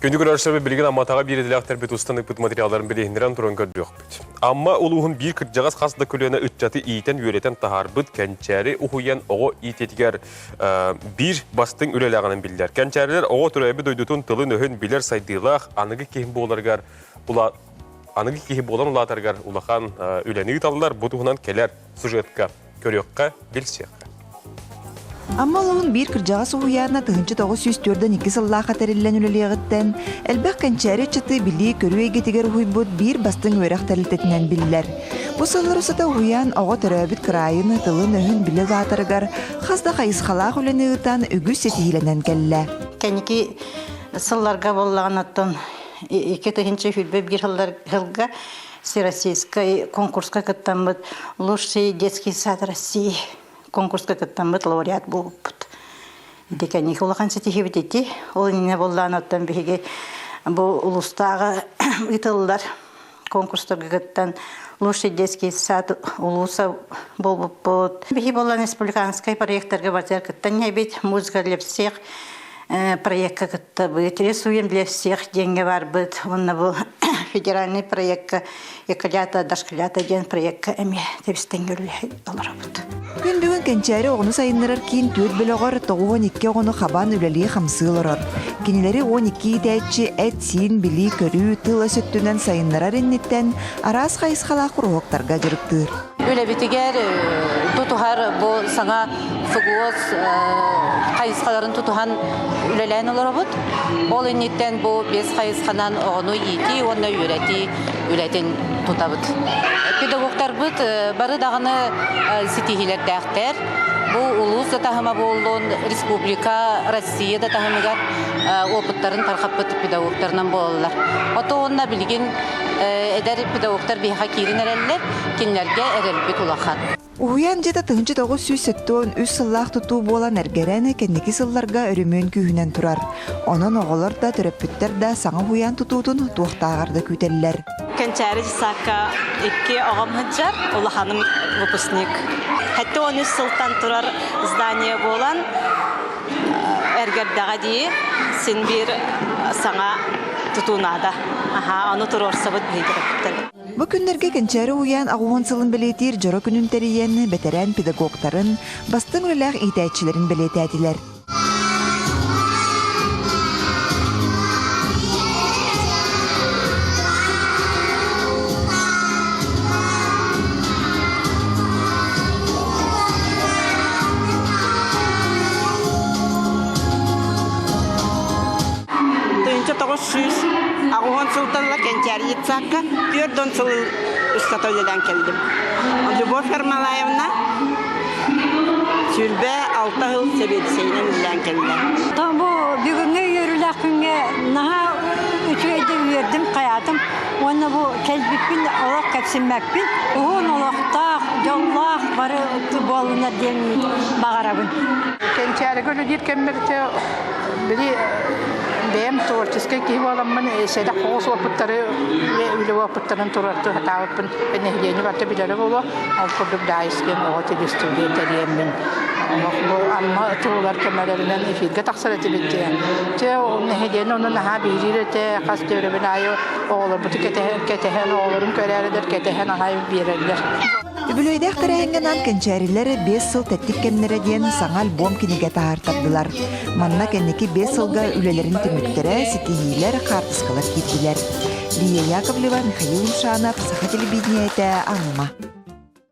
Күндү көрөөччүлэрбит билигин Амматааҕы биир идэлээхтэрбит устан ыыппыт материалларын билиһиннэрэн туран көрдүөхпүт. Амма улууһун биир кырдьаҕас хас да көлүөнэ ыччаты иитэн-үөрэтэн таһаарбыт Кэнчээри уһуйан оҕо иитиитигэр биир бастыҥ үлэлээҕинэн биллэр. Кэнчээрилэр оҕо төрөөбүт дойдутун тылын-өһүн билэр сайдыылаах аныгы киһи буоларыгар аныгы киһи буолан улаатарыгар улахан үлэни ыыталлар. Бу туһунан кэлэр сюжетка көрүөххэ, билсиэххэ. Амма улууһун биир кырдьаҕас уһуйаана 1942 сыллаахха тэриллэн үлэлиэҕиттэн элбэх кэнчээри ыччаты билии-көрүү эйгэтигэр уһуйбут биир бастыҥ үөрэх тэрилтэтинэн биллэр. Бу сыллар устата уһуйаан оҕо төрөөбүт кыраайын, тылын-өһүн билэ улаатарыгар хас да хайысхалаах үлэни ыытан үгүс ситиһиилэнэн кэллэ. Кэнники сылларга буоллаҕына оттон 2021 сылга Всероссийскай конкурска кыттаммыт «Лучший детский сад России» конкурска кыттаммыт лауреат буолбуппут. Ити кэнники улахан ситиһиибит ити. Ол иннинэ буоллаан оттон биһиги бу улуустааҕы ыытыллар конкурстарга кыттан «Лучший детский сад улууса» буолбуппут. Биһи буоллан республиканскай проекттарга барытыгар кыттан иһэбит. «Музыка для всех» проекка кыттабыт. Рисуем для всех диэҥҥэ барбыт. Уонна бу федеральный проекка Эколята, дошколята диэн проекка эмиэ тэбистэн олоробут. Күн бүгүн Кэнчээри оҕону сайыннарар киин түөрт бөлөҕөр 92 оҕону хабан үлэлии-хамсыы олорор. Кинилэри 12 иитээччи эт-сиин, билии-көрүү, тыл-өс өттүнэн сайыннарар инниттэн араас хайысхалаах куруһуоктарга дьарыктыыр. Үлэбитигэр тутуһар бу саҥа ФГОС хайысхаларын тутуһан үлэлээн олоробут. Ол инниттэн бу биэс хайысханан оҕону иитии уонна үөрэтии үлэтин тутабыт. Педагогтарбыт бары даҕаны ситиһиилэрдээхтэр. Бу улуус да таһыма буоллун, республика, Россия да таһымыгар опыттарын тархаппыт педагогтарынан буолаллар. Ото уонна билигин эдэр педагогтар биһиэхэ киирин эрэллэр, кинилэргэ эрэлбит улахан. Уһуйаан дьиэтэ 1973 сыллаах тутуу буолан эргэрэн, кэнники сылларга өрөмүөн күүһүнэн турар. Онон оҕолор да, төрөппүттэр да саҥа уһуйаан тутуутун туохтааҕар да күүтэллэр. Кэнчээри дьыссаакка икки оҕом сылдьар, улаханым выпускник. 73 сылтан турар здание буолан, эргэрдэҕэ дии, син биир саҥа тутуу наада. Аһаа, ону туруорсабыт биһиги төрөппүттэр. Бу күннэргэ Кэнчээри уһуйаан аҕыс сылын бэлиэтиир дьоро күнүн тэрийэн, бэтэрээн педагогтарын, бастыҥ үлэлээх иитээччилэрин бэлиэтээтилэр. 1980 сылтан ыла Кэнчээри детсадка 40 сыл устата үлэлээн кэллим. Любовь Ермолаевна 26 сыл сэбиэдиссэйинэн үлэлээн кэллэ. Бу бүгүҥҥү үөрүүлээх күҥҥэ наһаа үчүгэйдик үөрдүм, хайаатым. Уонна бу кэлбиппин олох кэпсиммэппин. Уһун олохтоох, дьоллоох бары буоллунар диэн баҕарабын. Кэнчээригэ үлэлиир кэммэр били бэйэм творческай киһи буоламмын сэдэх оҕус уопуттары үлэ уопуттарын туруортуу сатаабыппын нэһилиэнньэ барыта билэрэ буолуо. Ол курдук Даайыс диэн оҕо телестудия тэрийэммин бу Амма туһугар көмөлөрүнэн эфиргэ тахсар этибит диэн. Чэ ол нэһилиэнньэ ону наһаа биһириир этэ, хас да өрөбүл аайы оҕолорбутун кэтэһэн, кэтэһэн оҕолорун көрөөрүлэр, кэтэһэн аҕай биэрэллэр. Үбүлүөйдээх тэрээһиҥҥэ анаан кэнчээрилэр биэс сыл тэттик кэмнэрэ диэн саҥа альбом-кинигэ таһаартардылар. Манна кэнники биэс сылга үлэлэрин түмүктэрэ, ситиһиилэр, хаартыскалар киирдилэр. Лия Яковлева, Михаил Юмшанов, Саха телевидениетэ, Амма.